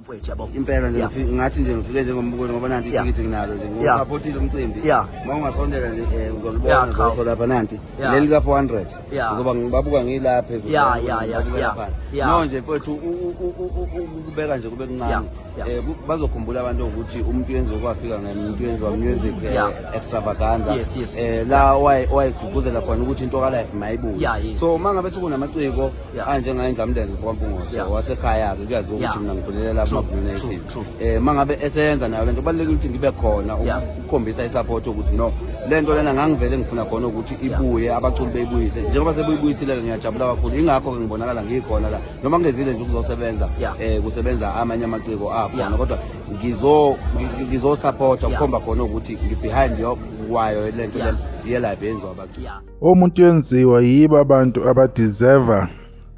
Mfowethu, yabo. Impela nje. Yeah. Ngathi nje ngifike njengombukeli ngoba nanti ithikithi nginalo nje. Ngiwusaphothile umcimbi. Uma ungasondela nje uzolibona. Zoso lapha nanti leli ka 400. Ngizoba ngibabuka ngila phezulu. Ngibabuka lapha. No nje mfowethu, ukubeka nje kube kuncane. Bazokhumbula abantu ukuthi umuntu yenziwa kwafika ngemuntu yenziwa music extravaganza Yes. la wayegqugquzela khona ukuthi into ka live mayibuye. So mangabe sekunamaciko anjengayiNdlamlenze kwaMpungose wasekhaya ke, kuyaziwa ukuthi mina ngikhulelela lapha Blue Nation. True. Mangabe eseyenza nayo lento, kubalulekile ukuthi ngibe khona ukukhombisa isupport ukuthi no, lento lena ngangivele ngifuna khona ukuthi ibuye, abaculi beyibuyise njengoba sebeyibuyisile. Ngiyajabula kakhulu, ingakho ke ngibonakala ngikhona la noma ngezile nje ukuzosebenza. Kusebenza amanye amaciko akhona kodwa ngizo support ukukhomba khona ukuthi ngi-behind yo kwayo lento le ye-live yenziwa abaculi. Umuntu yenziwa yibo abantu abadeserve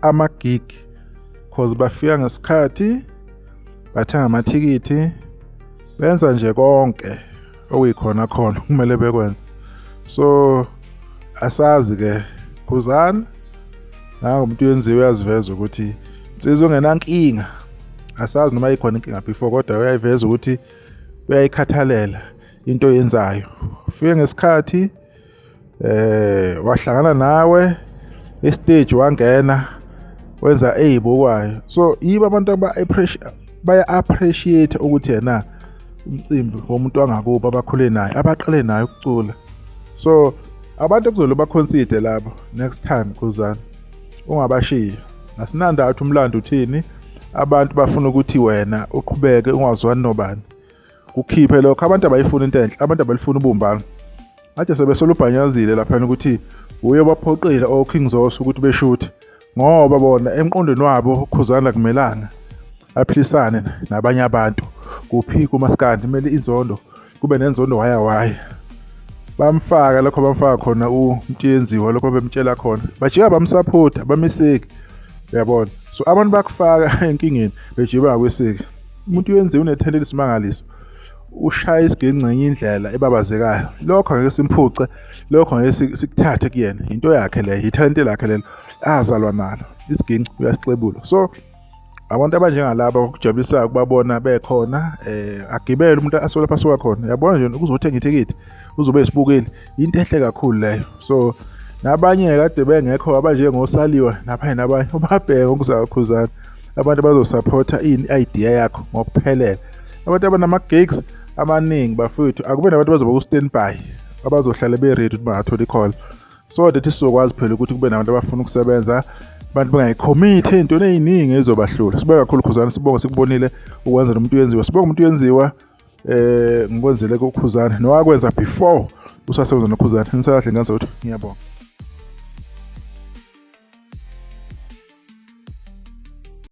ama-gig, cause bafika ngesikhathi, bathenga amathikithi, benza nje konke okuyikhona khona kumele bekwenze. So asazi ke, Khuzani nangu umuntu yenziwe, uyaziveza ukuthi insizwa engenankinga. Asazi noma ikhona inkinga before, kodwa uyayiveza ukuthi uyayikhathalela into oyenzayo. Ufike ngesikhathi, wahlangana nawe estage, wangena, wenza ezibukwayo. So yibo abantu aba appreciate, baya appreciate ukuthi yena umcimbi womuntu wangakubo abakhule naye, abaqale naye ukucula. So abantu ekuzolo baconsider labo next time. Khuzani, ungabashiya, asinandawo ukuthi umlando uthini. Abantu bafuna ukuthi wena uqhubeke ungazwani nobani, kukhiphe lokho. Abantu abayifuni into enhle, abantu abalifuna ubumbano. Manje sebesolubhanyazile laphana ukuthi uye baphoqile oKing Zoso ukuthi beshuthe, ngoba bona emqondweni wabo uKhuzani akumelanga aphilisane nabanye abantu kuphi kumaskandi, kumele inzondo kube nenzondo waya waya. Bamfaka lokho bamfaka khona uMntiyenziwa, lokho bemtshela khona, bajika bamsupport, bamiseki, uyabona. So abantu bakufaka enkingeni, bejika bangakweseki. Umuntu uyenziwa unethalente esimangaliso, ushaya isiginci indlela ebabazekayo. Lokho angeke simphuce, lokho angeke sikuthathe kuyena, into yakhe leyo, ithalente lakhe lelo azalwa nalo, isiginci uyasixebula. So abantu abanjengalaba kujabulisayo ukubabona bekhona. Agibele umuntu asuke lapha asuka khona, yabona nje, ukuzothenga ithikithi, uzobe esibukile, into enhle kakhulu leyo. So nabanye kade bengekho abanjengosaliwa nabanye nabanye, ubabheke okuzakhuzana abantu abazosupporta ini idea yakho ngokuphelele. Abantu abanama-gigs amaningi bafowethu, akube nabantu abazoba ku-standby, abazohlala be-ready ukuthi bangathola i-call, so that sizokwazi phela ukuthi kube nabantu abafuna ukusebenza, abantu bengayikhomithi ey'ntweni ey'ningi ezizobahlula. Sibonge kakhulu Khuzani, sibonge sikubonile ukwenza nomuntu uyenziwa. Sibonge umuntu uyenziwa ngikwenzele kuKhuzani nowakwenza before usasebenza noKhuzani. Nisakahle ngenza ukuthi ngiyabonga.